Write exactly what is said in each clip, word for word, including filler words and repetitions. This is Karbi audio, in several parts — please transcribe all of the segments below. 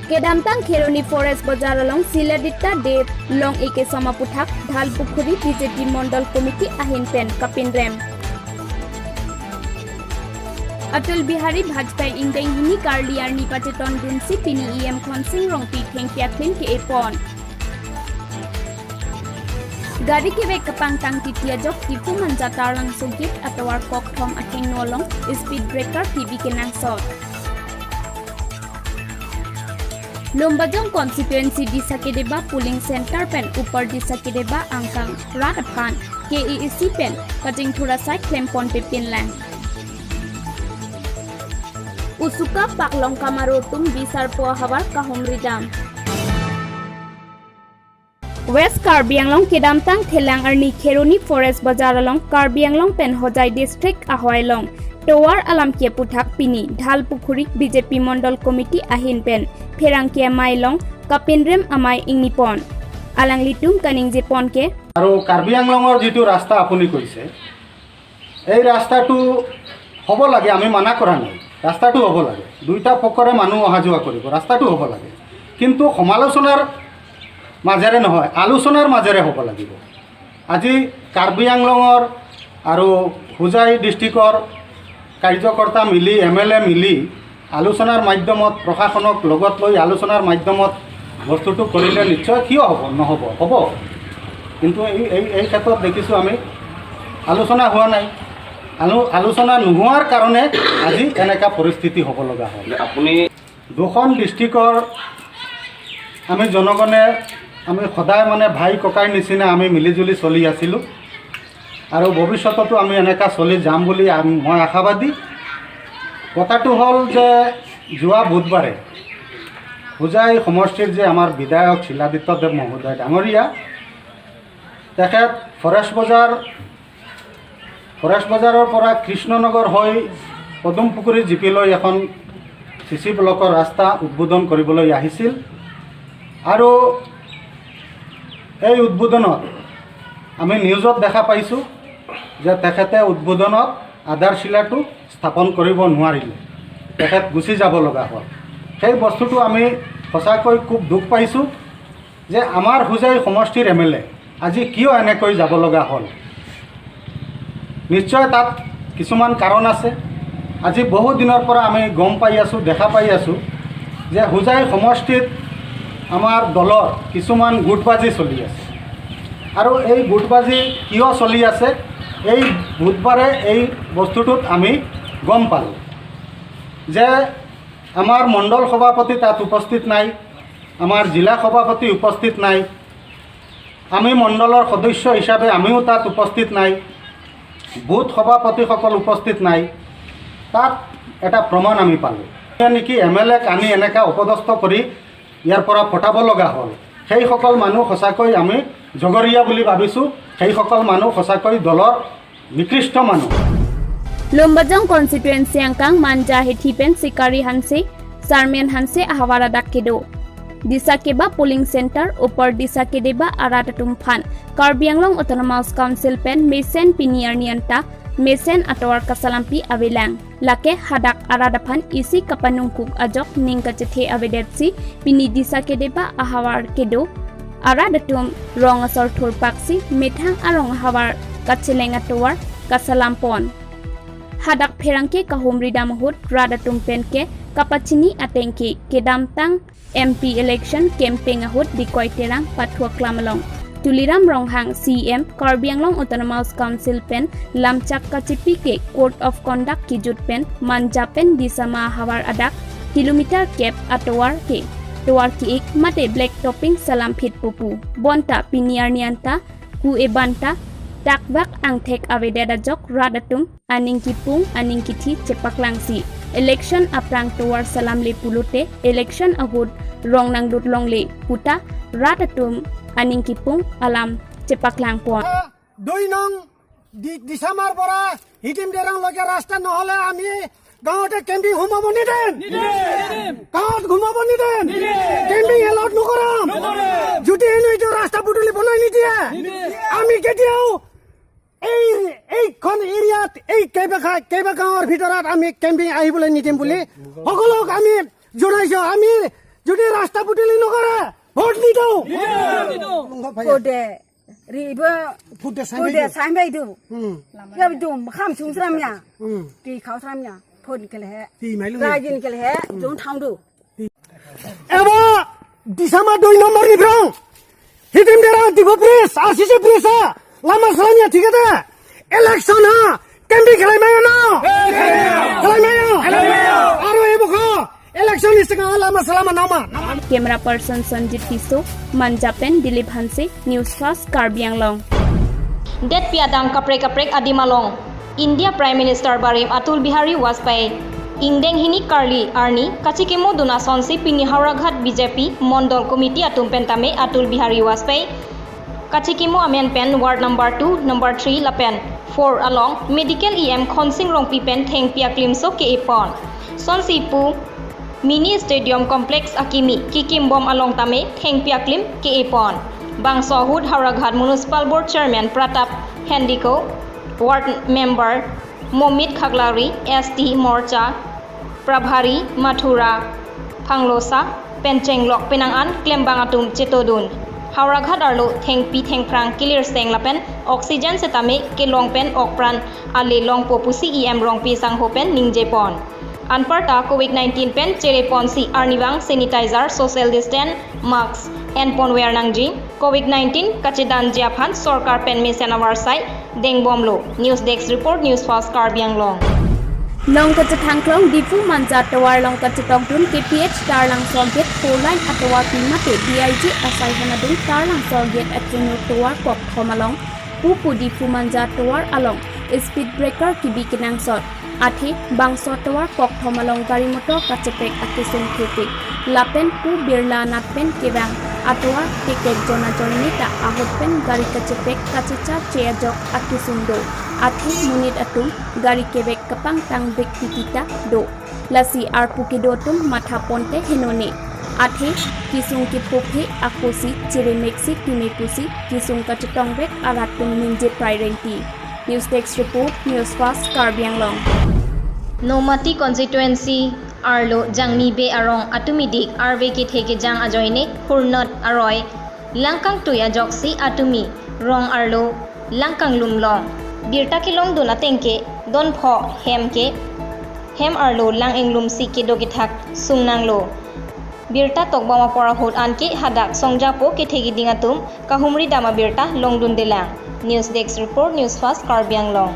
Kedamtang Kheroni Forest Bazar along Siladitta Dev Long-e kesom aputhak Dhalpukhuri B J P Mondol Committee ahin pen kapinrem. Atal Bihari Vajpayee ingdeng hini karli arni pacheton dunsi pini E M Khonsing Rongpi thengpi aklim ke-epon. Gari kevek kapangtang titi ajok Diphu Manja Taralangso gate atovar kokthom athengno along speed breaker kebi kenangsot. Lumbajong constituency Disa Kedeba polling center pen Upper Disa Kedeba angkang rat aphan K A A C pen kachingthur asai klempon pepinlang. Usuka paklong kamaro atum bisarpo ahavar kahumridam. West Karbi Anglong kedamtang thelang arni Kheroni Forest Bazar along Karbi Anglong pen Hojai District ahoi along tovar alam ke aputhak pini Dhalpukhuri B J P Mondol Committee ahin pen pherangke amei along kapinrem amei ingnipon. Alanglitum kaningjepon ke আৰু কাৰ্বি আংলঙৰ যিটো ৰাস্তা আপুনি কৈছে, এই ৰাস্তাটো হ'ব লাগে, আমি মানা কৰা নাই, ৰাস্তাটো হ'ব লাগে, দুইটা পক্ষৰে মানুহ অহা যোৱা কৰিব, ৰাস্তাটো হ'ব লাগে, কিন্তু সমালোচনাৰ মাজেৰে নহয়, আলোচনাৰ মাজেৰে হ'ব লাগিব। আজি কাৰ্বি আংলঙৰ আৰু হোজাই ডিষ্ট্ৰিক্টৰ কাৰ্যকৰ্তা মিলি, এম এল এ মিলি আলোচনাৰ মাধ্যমত, প্ৰশাসনক লগত লৈ আলোচনাৰ মাধ্যমত বস্তুটো কৰিলে নিশ্চয় কিয় হ'ব, নহ'ব, হ'ব। কিন্তু এই এই এই ক্ষেত্ৰত দেখিছোঁ আমি আলোচনা হোৱা নাই। আলো আলোচনা নোহোৱাৰ কাৰণে আজি এনেকুৱা পৰিস্থিতি হ'ব লগা হ'ল। আপুনি দুখন ডিষ্ট্ৰিক্টৰ আমি জনগণে আমি সদায় মানে ভাই ককাইৰ নিচিনা আমি মিলিজুলি চলি আছিলোঁ আৰু ভৱিষ্যততো আমি এনেকা চলি যাম বুলি আম- মই আশাবাদী। কথাটো হ'ল যে যোৱা বুধবাৰে হোজাই সমষ্টিৰ যে আমাৰ বিধায়ক শিলাদিত্য দেৱ মহোদয় ডাঙৰীয়া, তেখেত ফৰেষ্ট বজাৰ ফৰেষ্ট বজাৰৰ পৰা কৃষ্ণনগৰ হৈ পদুম পুখুৰী জি পিলৈ এখন চি চি ব্লকৰ ৰাস্তা উদ্বোধন কৰিবলৈ আহিছিল আৰু এই উদ্বোধনত আমি নিউজত দেখা পাইছোঁ যে তেখেতে উদ্বোধনত আধাৰশিলাটো স্থাপন কৰিব নোৱাৰিলে, তেখেত গুচি যাব লগা হ'ল। সেই বস্তুটো আমি সঁচাকৈ খুব দুখ পাইছোঁ যে আমাৰ হোজাই সমষ্টিৰ এম এল এ আজি কিয় এনেকৈ যাব লগা হ'ল। নিশ্চয় তাত কিছুমান কাৰণ আছে। আজি বহু দিনৰ পৰা আমি গম পাই আছোঁ, দেখা পাই আছোঁ যে হোজাই সমষ্টিত আমাৰ দলৰ কিছুমান গুটবাজি চলি আছে আৰু এই গুটবাজি কিয় চলি আছে, এই বুধবাৰে এই বস্তুটোত আমি গম পালোঁ যে আমাৰ মণ্ডল সভাপতি তাত উপস্থিত নাই, আমাৰ জিলা সভাপতি উপস্থিত নাই, আমি মণ্ডলৰ সদস্য হিচাপে আমিও তাত উপস্থিত নাই, বুথ সভাপতিসকল উপস্থিত নাই। তাত এটা প্ৰমাণ আমি পালোঁ। এতিয়া নেকি এম এল এক আনি এনেকা অপদস্থ কৰি ইয়াৰ পৰা পঠাব লগা হ'ল, সেইসকল মানুহ সঁচাকৈ আমি জগৰীয়া বুলি ভাবিছোঁ। সেইসকল মানুহ সঁচাকৈ দলৰ নিকৃষ্ট মানুহ। Lumbajong constituency angkang Manja Hethi pen Sikari Hanse, Sarmen Hanse ahavar adak kedo. Disa Keba polling center Upper Disa Kedeba arat atum aphan Karbi Anglong Autonomous Council pen mesen pini arni anta mesen atovar kasalampi avelang. Lake hadak arat aphan isi kapanungkuk ajok ning kachethe avedetsi pini Disa Kedeba ahavar kedo arat atum rong asor thurpaksi methang arong ahavar kacheleng atovar kasalampon. Hadak pherangke kahumridam ahut rat atum penke kapachini atengke kedamtang M P election campaign ahut Dikoi Terang pathuaklam along Tuliram Ronghang C E M Karbi Anglong Autonomous Council pen lamchak kachipi ke code of conduct kejut pen Manja pen Disama ahavar adak kilometer kep atovar ke tovar ki-ik mate black topping salamphit pupu. Bonta pini arni anta ku ebanta takvak angthek avedet ajok rat atum aning kipung aning kithi chepaklangsi election aphrang tovar salamle pulote election ahut rong nanglut longle puta rat atum aning kipung alam chepaklangpon. দুই নং দি- দিছামাৰ পৰা হিকিম দেৰাংলৈকে ৰাস্তা নহ'লে আমি গাঁৱতে কেম্পিং সোমাব নিদিম। গাঁৱত সোমাব নিদিম। কেম্পিং এলাউড নকৰাম। যদি হেনো এইটো ৰাস্তা পদূলি বনাই নিদিয়ে, আমি কেতিয়াও এই এই খন এৰিয়াত এই কেইবাখা-, কেইবাগাঁৱৰ ভিতৰত আমি কেম্পিং আহিবলৈ নিদিম বুলি সকলোক আমি জনাইছো। আমি যদি ৰাস্তা পদূলি নকৰে, ভোট নিদিওঁ। Kode, riba, ভোট দেখাই kode নিদিওঁ। Sampai itu. Hmm. Ya itu, makam sung seram ya. Hmm. Di kau seram ya. Phone ke lehe. Di mailu. Rajin ke lehe, jong thang du. Eba, Disama dui number ni brong. Hitim dera Dipo Bridge, R C C bridge a. Lama selamnya tiga ta. Election ha. Campaign khelai mayo no. Khelai mayo. Khelai mayo. Aro ebo ko. Election ni sega lama selama nama. Camera person Sanjit Tisso, Manja pen Dilip Hanse, News First Karbi Anglong. Detpi adang kaprek kaprek adim along India Prime Minister barim Atal Bihari Vajpayee ingdeng hini karli arni kachikimo dun asonsi pini Howraghat B J P Mondol Committee atum pen tame Atal Bihari Vajpayee kachikimo amen pen ward number two, number three lapen four along medical E M Khonsing Rongpi pen thengpi aklimso ke-epon. Sonsi pu Mini Stadium Complex akimi kikim bom along tame thengpi aklim ke-epon. Bangso ahut Howraghat Municipal Board Chairman Pratap Handiko, Ward Member Momit Khaklari, S T Morcha Prabhari Mathura Phanglosa pen chenglok penang an klembang atum chetodun. Howraghat arlo thengpi thengphrang kilirseng lapen oxygen setame kelong pen okpran ale longpo pusi E M Rongpi sangho pen ningjepon. Anparta Covid nineteen pen chereponsi arnivang sanitizer, social distance, mask enponver nangji. Covid nineteen kachedanji aphan sorkar pen mesen avarsai dengbomlo. News Desk Report, News First Karbi Anglong. Long kachethangklong Diphu Manja tovar long kachetokdun K P H Tarlang Sorgate four lane atovar pi mate D I G asai hanadun Tarlang Sorgate achunu tovar kokthom along pupu Diphu Manja tovar along speed breaker kebi kenangsot. Athe bangso tovar kokthom along gari motor kachepek akesung thepik. Lapen pu Birla Nath pen kevang atovar tekek jon ajoine ta ahut pen gari kachepek kachechar che ajok akesung do. Athe monit atum gari kevek kapangtang bek titi ta do. Lasi arpu kedo atum matha ponte henone. Athe kesung kephophe akosi cheremeksi keme pusi kesung kachetongvek arat atum ningje prai rengti. News Desk Report, News First Karbi Anglong. Nomati constituency arlo Jangni Bey arong atum idik arve kethe kejang ajoine hurnot aroi lang kangtui ajoksi atumi rong arlo lang kanglum long. Birta kelongdun atengke don pho hem ke hem arlo lang englumsi kedo kethak sung nanglo. Birta tokbom apor ahut anke hadak songjapo kethe keding atum kahumri dam abirta longdundelang. News Desk Report, News First Karbi Anglong.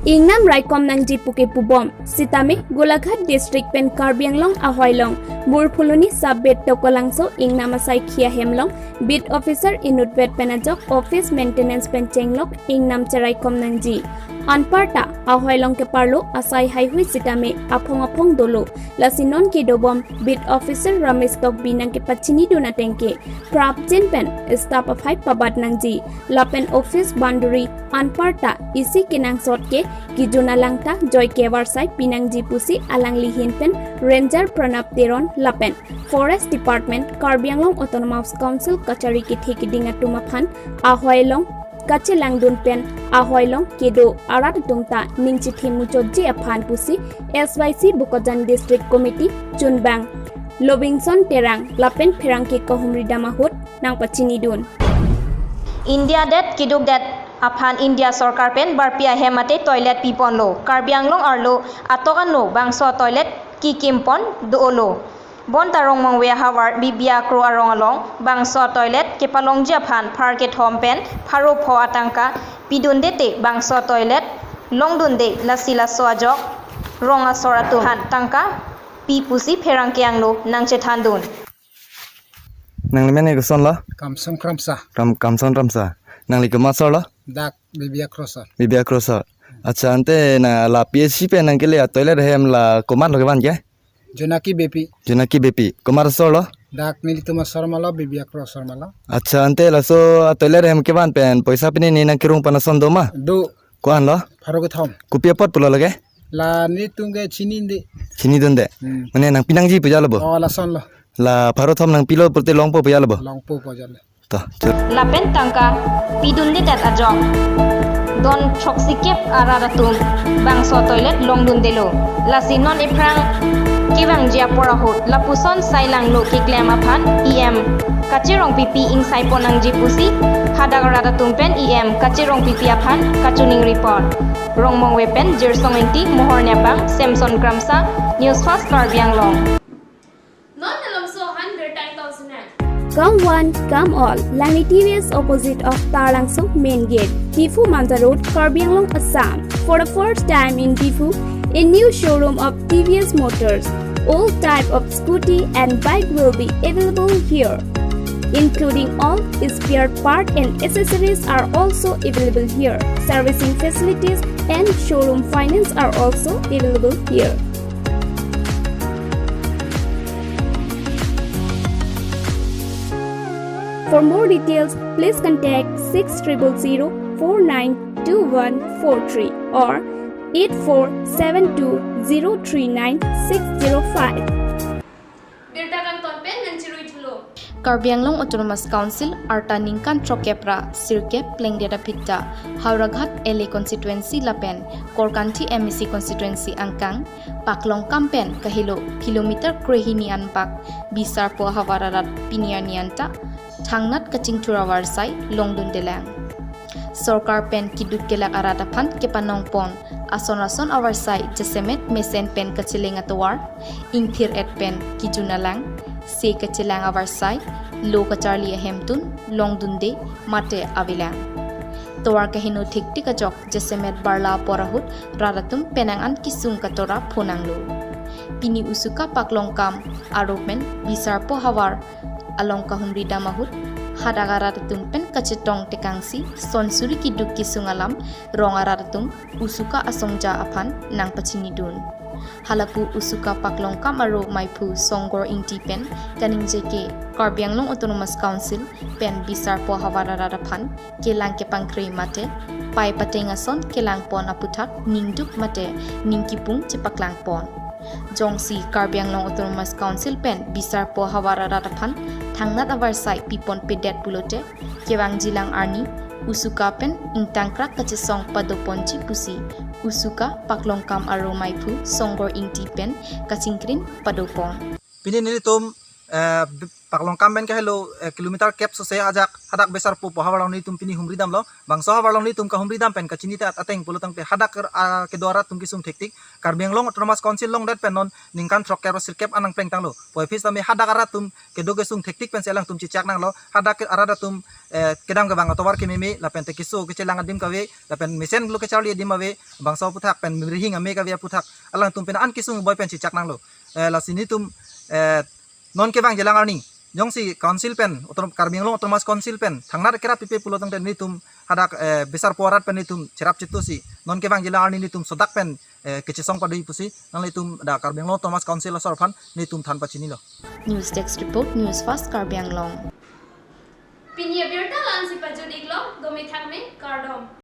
Ingnam raikom nangji puke pubom. Sitame Golaghat District pen Karbi Anglong ahoilong Burphuloni Sub Bed Tokolangso ingnam asai khia hemlong Beat Officer inutvet pen ajok office maintenance pen chenglok ingnam cheraikom nangji. Anparta ahoilong keparlo asai haihui sitame aphong aphong dolo. Lasi non kedobom Beat Officer Ramesh Tokbi nangkepachinidun atengke prapjin pen staff aphai pabat nangji. Lapen office boundary anparta isi kenangsot ke kejun alang ta joike avarsai pinangji pusi alangli ahin pen Ranger Pranab Teron lapen Forest Department, Karbi Anglong Autonomous Council kachari kethe keding atum aphan ahoilong kachelangdun pen ahoilong kedo arat atum ta ning chithe muchotji aphan pusi S Y C Bokajan District Committee chunbang Lobingson Terang lapen pherangke kahumri dam ahut nangpachinidun. India det keduk det aphan India sorkar pen barpi ahem mate toilet piponlo. Karbi Anglong arlo atok ano bangso toilet kikimpon do-olo. Bonta Rongmongve ahavar Bibia Kro arong along bangso toilet kepalongji aphan phar kethom pen pharo pho atangka pidunde te bangso toilet longdunde, lasi laso ajok rong asor atum aphan tangka pi pusi pherangke angno nangchethandun. Nangli men ke kosonlo? Kamson Kramsa. Kam, Kamson Kramsa. Nangli komat asorlo? Dak Bibia Kro asor. Bibia Kro asor. Accha, ante na la P H C pen nangkele atoilet ahem la komatlo kevan ke? Jonaki Beypi. Jonaki Beypi. Komat asorlo? Dak nelitum asor malo, Bibia Kro asor malo. Accha, ante laso atoilet ahem kevan pen poisa pine ne nangkerung panason doma? Do. Ko-anlo? Pharo kethom. Kopi apot pulo lake? La netum ke chinide. Chinidunde. Hmm. Mane nangpinangji pu jalo bo? Oh, lasonlo. La pharo thom nangpilo pulote longpo pu jalo bo? Longpo pu jalo. To, chut. Lapen tangka pidundedet ajok Don throksi kep arat atum bangso toilet longdundelo. Lasi non ephrang kevangji apor ahut lapuson sai langno keklem aphan E M kachirongpipi ingsaipon nangji pusi hadak arat atum pen E M kachirongpipi aphan kachiningri pon. Rongmongve pen Jirsong Ingti, Mohor Nepang, Samson Kramsa, News Fast Karbi Anglong. Non malomso ahan birta ingtong sinang. Come one, come all. Langni T V S opposite of Taralangso main gate, Diphu Manja Road, Karbi Anglong, Assam. For the first time in Diphu, a new showroom of T V S Motors. All type of scooty and bike will be available here, including all spare part and accessories are also available here. Servicing facilities and showroom finance are also available here. For more details, please contact six triple zero four nine two one four three or eight four seven two zero three nine six zero five. Birta kangton pen nangchirui thulo. Karbi Anglong Autonomous Council arta ningkan throkkep ra sirkep plengdet aphi ta Howraghat L A constituency lapen Korkanthi M A C constituency angkang Paklongkam pen kahelo kilometer krehini anbak Bisarpo ahavar arat pini arni anta thangnat kachingthur avarsai longdundelang. Sorkar pen keduk kelak arat aphan kepanong pon ason ason avarsai jasemet mesen pen kacheleng atovar, ingthir-et pen kejun alang, se kachelang avarsai, lo kacharli ahemtun longdunde mate avelang. Tovar kaheno thikthik ajok jasemet barla apor ahut rat atum penang an kesung katora phonanglo. Pini Usuka Paklongkam aro pen Bisarpo ahavar along kahumri dam ahut hadak arat atum pen kachetong tekangsi son suri keduk kesung alam rong arat atum Usuka asongja aphan nangpachinidun. Halapu Usuka Paklongkam aro Maiphu Songgor Ingti pen kaningje ke Karbi Anglong Autonomous Council pen Bisarpo ahavar arat aphan kelang kepangkre mate pai pateng ason kelang pon aputhak ningduk mate ningkipung chepaklang pon. Jongsi Karbi Anglong Autonomous Council pen Bisarpo ahavar arat aphan thangnat avarsai pipon pedet pulote kevangjilang arni Usuka pen ingtangkrak kachesong padoponji pusi Usuka Paklongkam aro Maiphu Songgor Ingti pen kachingkrin padopon. Pini nelitum, eh, Paklongkam pen kahelo, eh, kilometer kep sose ajak hadak Bisarpo ahavar along nelitum pini humri damlo. Bangso ahavar along nelitum kahumri dam pen kachini te at ateng pulo tangte hadak, ah, kedo arat atum kesung thikthik. Karbi Anglong Autonomous Council longdet pen non ningkan throkkep ra sirkep anang plengtanglo. Puvoiphit tame hadak arat atum kedo kesung thikthik pensi alangtum chechak nanglo. Hadak ke arat atum, eh, kedam kevang atovar kememe lapen te keso kechelang adim kave lapen mesen lo kacharli adim ave, bangso aputhak pen mirhing ame kave aputhak alangtum pen an kesung boi pen chechak nanglo. Eh, lasi nelitum, eh, non kevangjilang arni jongsi council pen, Autonom-, Karbi Anglong Autonomous Council pen thangnat kerap pipe pulo tangte nelitum hadak, eh, Bisarpo arat pen nelitum cherap chetu si non kevangjilang arni nelitum sodak pen, eh, kachesong padoi pusi nanglitum dak Karbi Anglong Autonomous Council asor aphan nelitum than pachinilo. News Desk Report, News Fast Karbi Anglong. Pini abirta la-ansi pajut-iklo, dome thakme, kardom.